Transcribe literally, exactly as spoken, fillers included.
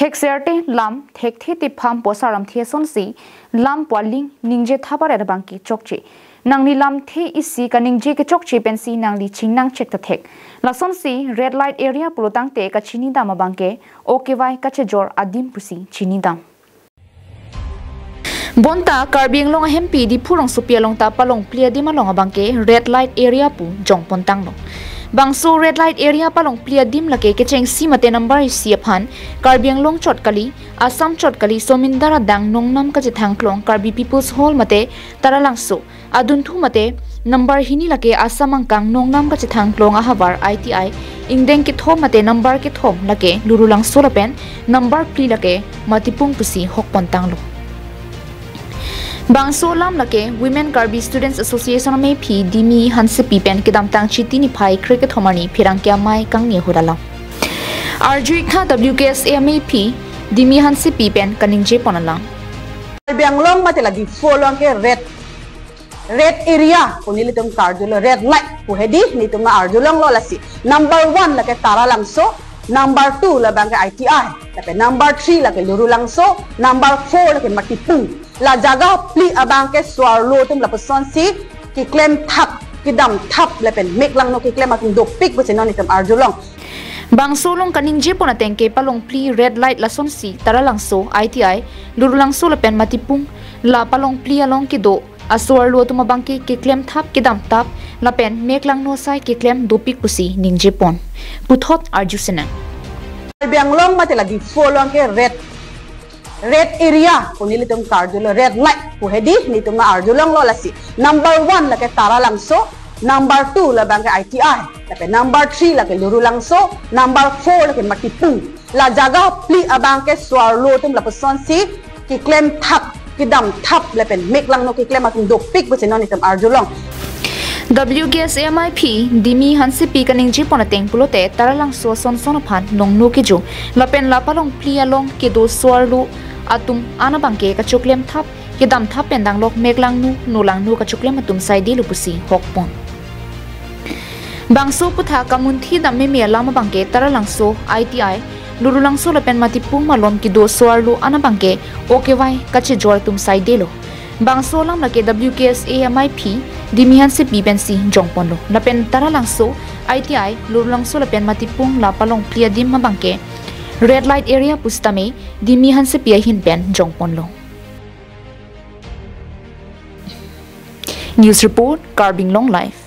Thekserte lam thekthe tipham pu asaram the asonsi lam pu aling ningje thap aret abang ke chokche. Nangli lamthe isi kaningje kechokche pensi nangli chingnang chek ta thek. Lasonsi red light area pulo tangte kachinidam abang ke okevai kachejor adim pusi chinidam. Bonta Karbi Anglong ahempi Diphu rongsopi along ta palongpli adim along abang ke red light area pu jongpon tanglo. Bangso red light area palongpli adim lake kechengsi mate number isi aphan Karbi Anglong chot kali, Assam chot kali, Somindar adang nongnam kachethang klong Karbi People's Hall mate Taralangso, adunthu mate number hini lake Assam angkang nongnam kachethang klong ahavar I T I, ingdeng kethom mate number kethom lake Lurulangso lapen number phli lake Matipung pusi hokpon tanglo. Bangso alam lake Women Karbi Students Association amephi Dimi Hansepi pen kedamtang Chiti niphai krekethom arni pherangke amei kangni ahut alam. Arju-ik tha W K S A amephi Dimi Hansepi pen kaningjepon alam. Karbi Anglong mate la Diphu along ke red, red area pu nelitum karjulo, red light pu hedi nelitum arjulonglo lasi. Number one lake Taralangso, number two labang ke I T I, lapen number three lake Lurulangso, number four lake Matipung. La jaga phli abang ke so-arlo atum lapusonsi keklem thap, kedam thap lapen meklangno keklem atum dopik pusi non itum arjulong. Bangso along kaningjepon ateng ke palongpli red light lasonsi Taralangso, I T I, Lurulangso lapen Matipung la palongpli along kedo aso-arlo atum abang ke keklem thap, kedam thap lapen meklangno asai keklem dopik pusi ningjepon. Puthot arju senang. Karbi Anglong mate la Diphu along ke red, red area pu nelitum karjulo, red light pu hedi nelitum arjulonglo lasi. Number one lake Taralangso, number two labang ke I T I, lapen number three lake Lurulangso, number four lake Matipung. La jaga phli abang ke so-arlo atum lapusonsi keklem thap, kedam thap lapen meklangno keklem atum dopik pusi non itum arjulong. W K S A amephi Dimi Hansepi kaningjepon ateng pulote Taralangso asonson aphan nongno kejo lapen la palongpli along kedo so-arlo atum an abang ke kachoklem thap, kedam thap pen danglok meklangno, nolangno kachoklem atum saidelo pusi hokpon. Bangso aphuthak kamunthi dam meme alam abang ke Taralangso, I T I, Lurulangso lapen Matipung malom kedo so-arlo an abang ke okevai kachejor atum saidelo. Bangso alam lake W K S A amephi Dimi Hansepi pensi jongponlo. Lapen Taralangso, I T I, Lurulangso lapen Matipung la palongpli adim abang ke red light area pusitame Dimi Hansepi ahin pen jongponlo. News report, Karbi Anglong Live.